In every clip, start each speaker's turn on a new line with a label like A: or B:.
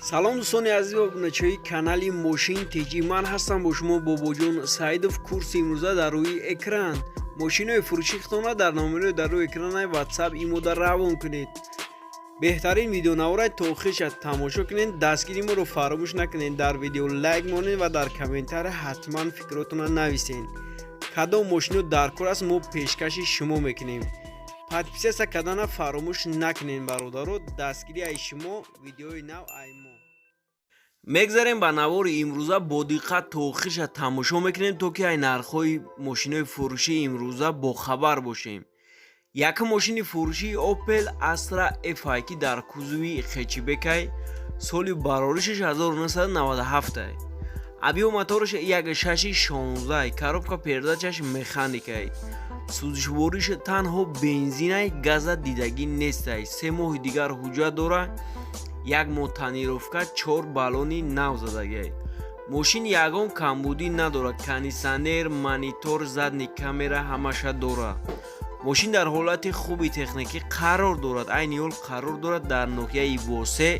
A: Салом, дӯстони азиз ва обуначиҳои канали Мошин ТЖ. Ман ҳастам бо шумо Бобоҷон Саидов. Курси имрӯза дар рӯи экран. Мошинои фурӯши худтона дар номерои дар рӯи экранаи Ватсап имода равон кунед. Беҳтарин видеонавора то охирша тамошо кунед. Дастгири моро фаромӯш накунед, дар видео лайк монед ва дар комментария ҳатман фикротонро нависед. Кадом мошино дар кор аст, мо пешкаши шумо мекунем. Подписаться кардана фаромӯш накунед, бародаро. Дастгири ай шумо, видеои нав ай мо. Мегзарем ба навори имрӯза. Бо диққат то охирша тамошо мекунем, то ки ай нархҳои мошинои фурӯшии имрӯза бохабар бошем. Якум мошини фурӯшии Opel Astra F, ки дар кузови хэтчбекай, соли бароришаш 1997. Объём мотораш 1.6 16, коробка передачаш механикай. Сӯзишвориш танҳо бензинай, газа дидагӣ нестай. 3 моҳи дигар ҳуҷҷат дора, як моҳ тонировка, чор баллони нав задагиай. Мошин ягон камбудӣ надорад: кондитсионер, монитор, задний камера ҳамаша дорад. Мошин дар ҳолати хуби техникӣ қарор дорад. Айни ҳол қарор дорад дар ноҳияи Восе.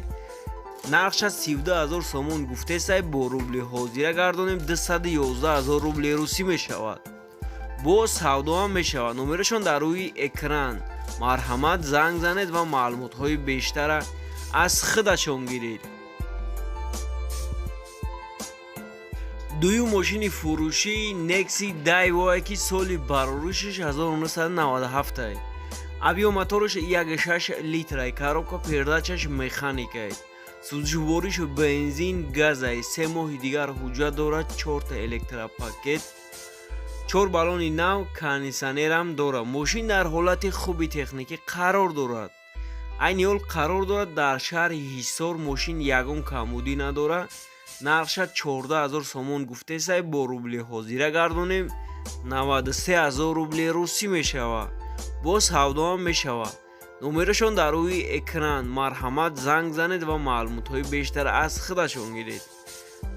A: Нархша 32 000 сомон гуфтесай, бо рубли ҳозира гардонем, 211 000 рубли русӣ мешавад. Боз савдоам мешавад. Номерашон дар рӯи экран, марҳамат, занг занед ва маълумотҳои бештара аз худашон гиред. Дуюм мошини фурӯшии Нексия Daewoo, ки соли бароришаш 1997. Объём мотораш 1.6 литрай, коробка передачаш механикай. Сӯзишвориш бензин газай. 3 моҳи дигар ҳуҷҷат дорад, чорта электропакет, чор баллони нав, кондитсионерам дорад. Мошин дар ҳолати хуби техникӣ қарор дорад. Айни ҳол қарор дорад дар шаҳри Ҳисор. Мошин ягон камбудӣ надорад. Нархша 14 000 сомон гуфтесай, бо рубли ҳозира гардонем, 93 000 рубли русӣ мешавад. Боз савдоам мешавад. Номерашон дар рӯи экран, марҳамат, занг занед ва маълумотҳои бештар аз худашон гиред.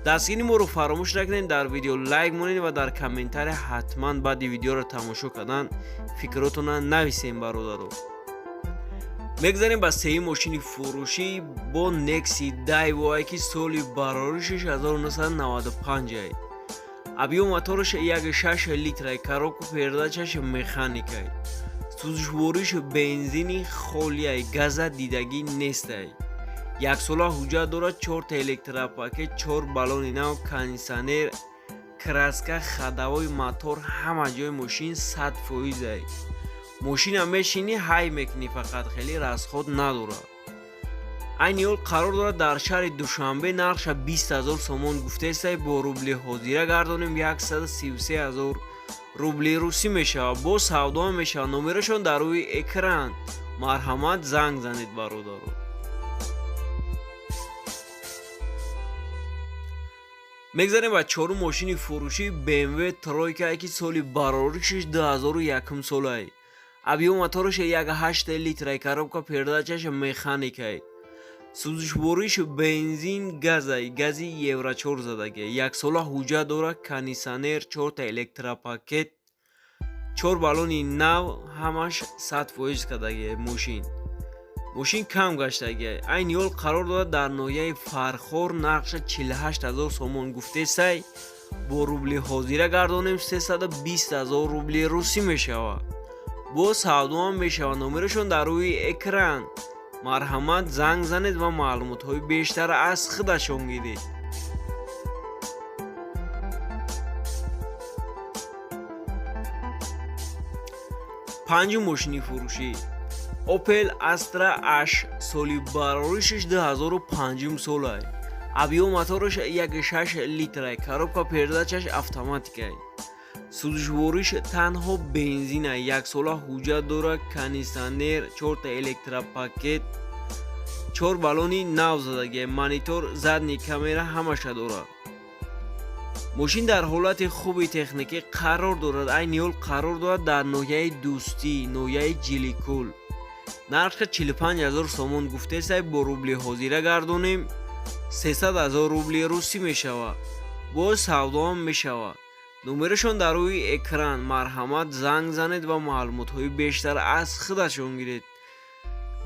A: Дастгири моро фаромӯш накунед, дар видео лайк монед ва дар комментария ҳатман баъди видеоро тамошо кардан фикротонро нависем, бародаро. Мегзарем ба сеюм мошини фурӯшӣ бо Нексия Daewoo, ки соли бароришаш 1995. Объём мотораш 1.6 литрай, коробка передачаш механикай. Сӯзишвориш бензини холиай, газа дидагӣ нестай. Яксола ҳуҷҷат дорад, чорта электропакет, чор баллони нав, кондитсионер, краска, ходовой, мотор, ҳама ҷои мошин 100 фоизай. Мошина мешинӣ, ҳай мекунӣ, фақат хеле расход надорад. Айни ҳол қарор дорад дар шаҳри Душанбе. Нархша 20 000 сомон гуфтесай, бо рубли ҳозира гардонем, 133 000 рубли русӣ мешавад. Боз савдоам мешавад. Номерашон дар рӯи экран, марҳамат, занг занед, бародаро. Мегзарем ба чорум мошини фурӯшии BMW тройка, ки соли бароришаш 2001 солай. Объём мотораш 1.8 литрай, коробка передачаш механикай. Сӯзишвориш бензин газай, гази евро 4 задагиай. Яксола ҳуҷҷат дорад, кондитсионер, чорта электропакет, чор баллони нав, ҳамаш 100 фоиз кардагиай мошин. Мошин кам гаштагиай. Айни ҳол қарор дорад дар ноҳияи Фархор. Нархша 48 000 сомон гуфтесай, бо рубли ҳозира гардонем, 320 000 рубли русӣ мешавад. Боз савдоам мешавад. Номерашон дар рӯи экран, марҳамат, занг занед ва маълумотҳои бештар аз худашон гиред. Панҷум мошини фурӯшӣ Opel Astra H, соли бароришаш 2005 солай. Объём мотораш 1.6 литрай, коробка передачаш автоматикай. Сӯзишвориш танҳо бензинай. Яксола ҳуҷҷат дорад, кондитсионер, чорта электропакет, чор баллони нав задагиай, монитор, задний камера ҳамаша дорад. Мошин дар ҳолати хуби техникӣ қарор дорад. Айни ҳол қарор дорад дар ноҳияи Дӯстӣ, ноҳияи Ҷиликул. Нархша 45 000 сомон гуфтесай, бо рубли ҳозира гардонем, 300 000 рубли русӣ мешавад. Боз савдоам мешавад. Номерашон дар рӯи экран, марҳамат, занг занед ва маълумотҳои бештар аз худашон гиред.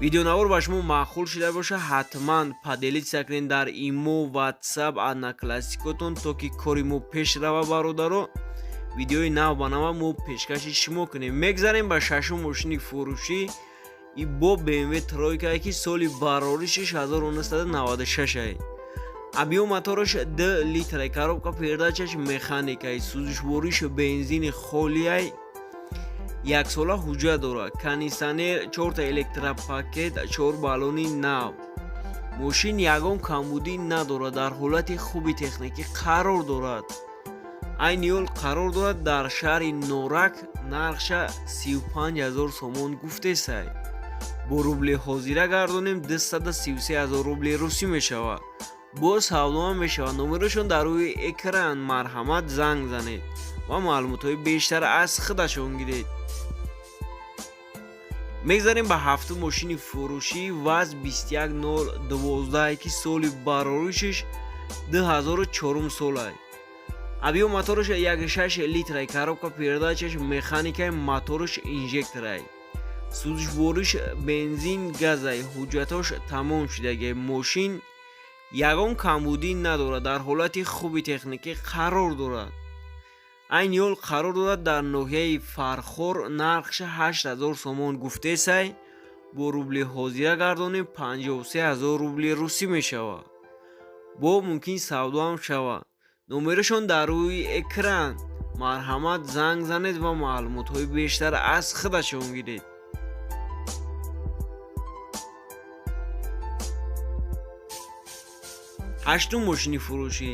A: Видеонавор ба шумо маъқул шуда боша, ҳатман поделиться кунед дар Имо, Ватсап, Одноклассникотон, то ки кори мо пеш рава, бародаро, видеои нав ба нава мо пешкаши шумо кунем. Мегзарем ба шашум мошини фурӯшӣ. И бо BMW тройкае, ки соли бароришиш 1996. Объём мотораш 2 литрай, коробка передачаш механикай, сӯзишвориш бензини холиай, яксола ҳуҷҷат дорад, кондитсионер, чорта электропакет, чор баллони нав. Мошин ягон камбудӣ надорад, дар ҳолати хуби техникӣ қарор дорад. Айни ҳол қарор дорад дар шаҳри Норак. Нархша 35 000 сомон гуфтесай. Бо рубли ҳозира гардонем, 233 000 рубли русӣ мешавад. Боз савдоам мешавад. Номерошон дар рӯи экран, марҳамат, занг занед ва маълумотҳои бештар аз худашон гиред. Мегзарем ба ҳафтум мошини фурӯшӣ. ВАЗ 21012, ки соли бароришиш 2004 солай. Объём мотораш 1,6 литрай, коробка передачаш механикай, мотораш инжекторай, сӯзишвориш бензин газай, ҳуҷҷатош тамом шудагай. Мошин ягон камбудӣ надорад, дар ҳолати хуби техникӣ қарор дорад. Айни ҳол қарор дорад дар ноҳияи Фархор. Нархша 8000 сомон гуфтесай. Бо рубли ҳозира гардонем, 53 000 рубли русӣ мешавад. Бо мумкин савдоам шавад. Номерошон дар рӯи экран, марҳамат, занг занед ва маълумотҳои бештар аз худашон гиред. Ҳаштум мошини фурӯшӣ: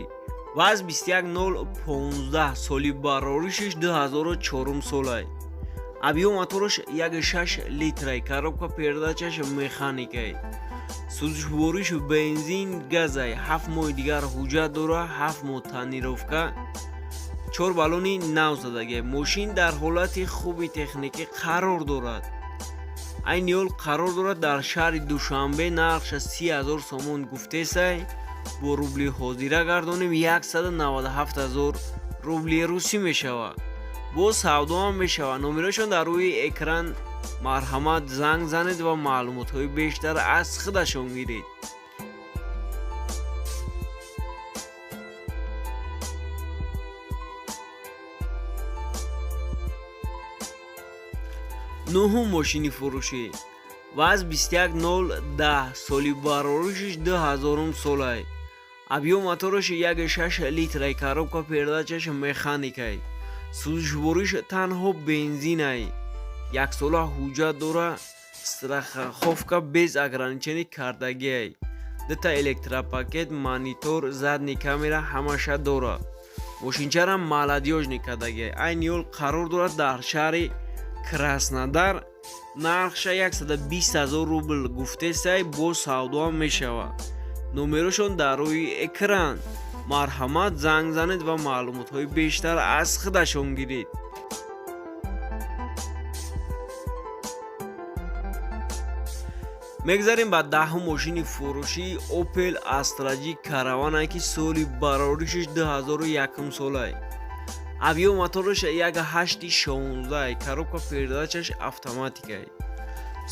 A: ВАЗ 21015, соли бароришиш 2004 солай. Объём мотораш 1,6 литрай, коробка передачаш механикай, сӯзишвориш бензин газай, 7 моҳи дигар ҳуҷҷат дора, 7 моҳ тонировка, чор баллони нав задагай. Мошин дар ҳолати хуби техникӣ қарор дорад. Айни ҳол қарор дорад дар шаҳри Душанбе. Нархша 30 000 сомон гуфтесай. Бо рубли ҳозира гардонем, 197 000 рубли русӣ мешавад. Боз савдоам мешавад. Номерошон дар рӯи экран, марҳамат, занг занед ва маълумотҳои бештар аз худашон гиред. Нуҳум мошини фурӯшӣ: ВАЗ 21010, соли бароришиш 2000 солай. Объём мотораш 1,6 литрай, коробка передачаш механикай, сӯзишвориш танҳо бензинай, яксола ҳуҷҷат дора, страховка без ограничение кардагиай, дута электропакет, монитор, задний камера ҳамаша дора. Мошинчарам молодёжный кардагиай. Айни ҳол қарор дорад дар шаҳри Краснодар. Нархша 120 000 рубл гуфтесай, боз савдоам мешавад. Номерошон дар рӯи экран, марҳамат, занг занед ва маълумотҳои бештар аз худашон гиред. Мегзарем ба даҳум мошини фурӯшӣ: Opel Astra J Caravana, ки соли бароришиш 2001 солай. Объём мотораш 1,8 16, коробка передачаш автоматикай,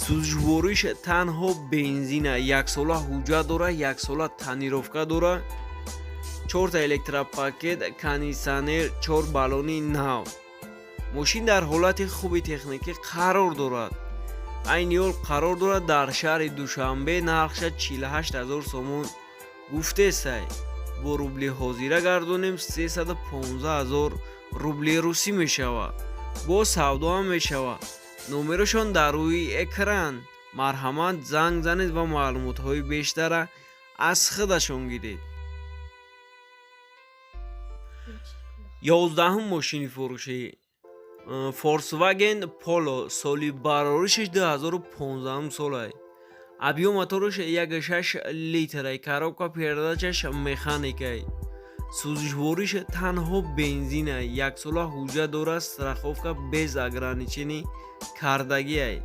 A: сӯзишвориш танҳо бензина, яксола ҳуҷҷат дора, яксола тонировка дора, чорта электропакет, кондитсионер, чор баллони нав. Мошин дар ҳолати хуби техникӣ қарор дорад. Айни ҳол қарор дорад дар шаҳри Душанбе. Нархша 48 000 сомон гуфтесай. Бо рубли ҳозира гардонем, 315 000 рубли русӣ мешавад. Боз савдоам мешавад. Номерошон дар рӯи экран, марҳамат, занг занед ва маълумотҳои бештара аз худашон гиред. 11-ум мошини фурӯшӣ: Volkswagen Polo, соли бароришиш 2015 солай. Объём мотораш 1,6 литрай, коробка передачаш механикай, сӯзишвориш танҳо бензинай, яксола ҳуҷҷат дорад, страховка без ограничение кардагиай,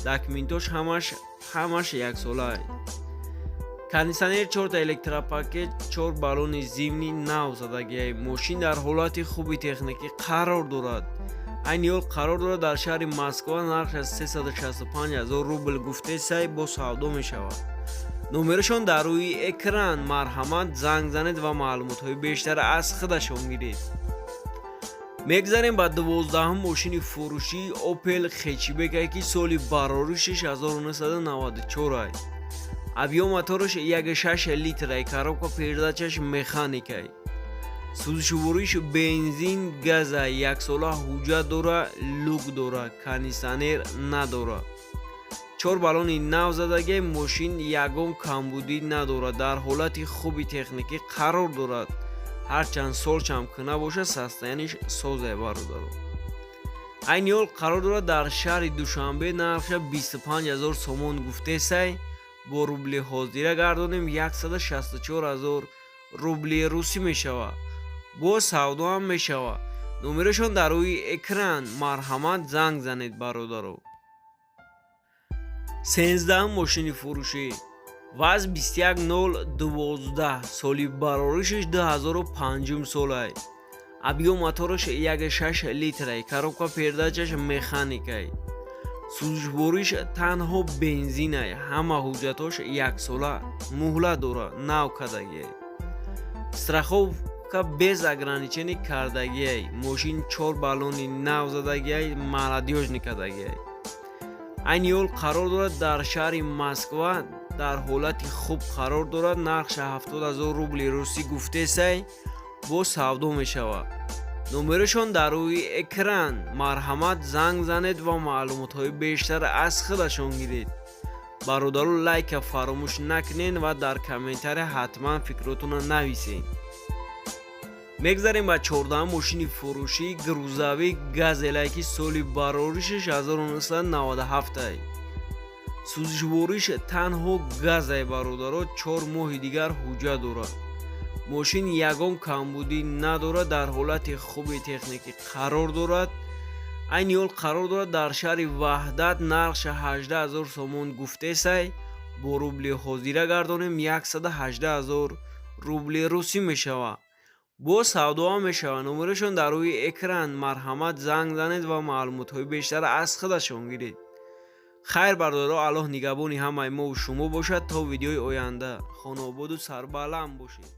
A: документош ҳамаш яксолаай, кондитсионер, чорта электропакет, чор баллони зимний нав задагиай. Мошин дар ҳолати хуби техникӣ қарор дорад. Айни ҳол қарор дорад дар шаҳри Москва. Нархаш 365 ҳазор рубл гуфтесай, бо савдо мешавад. Номерашон дар рӯи экран, марҳамат, занг занед ва маълумотҳои бештар аз худашон гиред. Мегзарем ба 12-ҳум мошини фурӯшӣ. Опел Хэтчбекае, ки соли бароришаш 1994 ай. Объём мотораш 1,6 литрай, коробка передачаш механикай, сӯзишвориш бензин газа, яксола ҳуҷҷат дора, люк дора, кондитсионер надора, чор баллони нав задагиай. Мошин ягон камбудӣ надорад, дар ҳолати хуби техникӣ қарор дорад. Ҳарчанд солчам ки набошад, состояниш созае, бародаро. Айни ҳол қарор дорад дар шаҳри Душанбе. Нархша 25 ҳазор сомон гуфтесай, бо рубли ҳозира гардонем, 164 ҳазор рубли русӣ мешавад. Бо савдо ҳам мешавад. Номерашон дар рӯи экран, марҳамат, занг занед, бародаро. 13-ҳум мошини фурӯшӣ ВАЗ 21012, соли бароришаш 2005 солай. Объём мотораш 1,6 литрай, коробка передачаш механикай, сӯзишвориш танҳо бензинай, ҳама ҳуҷҷатҳош яксола муҳлат дора, нав кардагиай, страховка без ограничение кардагиай. Мошин чор баллони нав задагиай, молодёжный кардагиай. Айни ҳол қарор дорад дар шаҳри Москва, дар ҳолати хуб қарор дорад. Нархша 70 ҳазор рубли русӣ гуфтесай, бо савдо мешавад. Номерашон дар рӯи экран, марҳамат, занг занед ва маълумотҳои бештар аз худашон гиред. Бародаро, лайка фаромӯш накунед ва дар комментария ҳатман фикротонро нависед. Мегзарем ба 14-ум мошини фурӯшӣ. Грузовик Газелае, ки соли бароришаш 1997 ай, сӯзишвориш танҳо газай, бародаро. 4 моҳи дигар ҳуҷҷат дорад. Мошин ягон камбудӣ надорад, дар ҳолати хуби техникӣ қарор дорад. Айни ҳол қарор дорад дар шаҳри Ваҳдат. Нархша 18 ҳазор сомон гуфтесай, бо рубли ҳозира гардонем, 118 ҳазор рубли русӣ мешавад. Бо савдоам мешавад. Номерашон дар рӯи экран, марҳамат, занг занед ва маълумотҳои бештар аз худашон гиред. Хайр, бародаро, Аллоҳ нигаҳбони ҳамаи мову шумо бошад. То видеои оянда хонаободу сарбаланд бошед.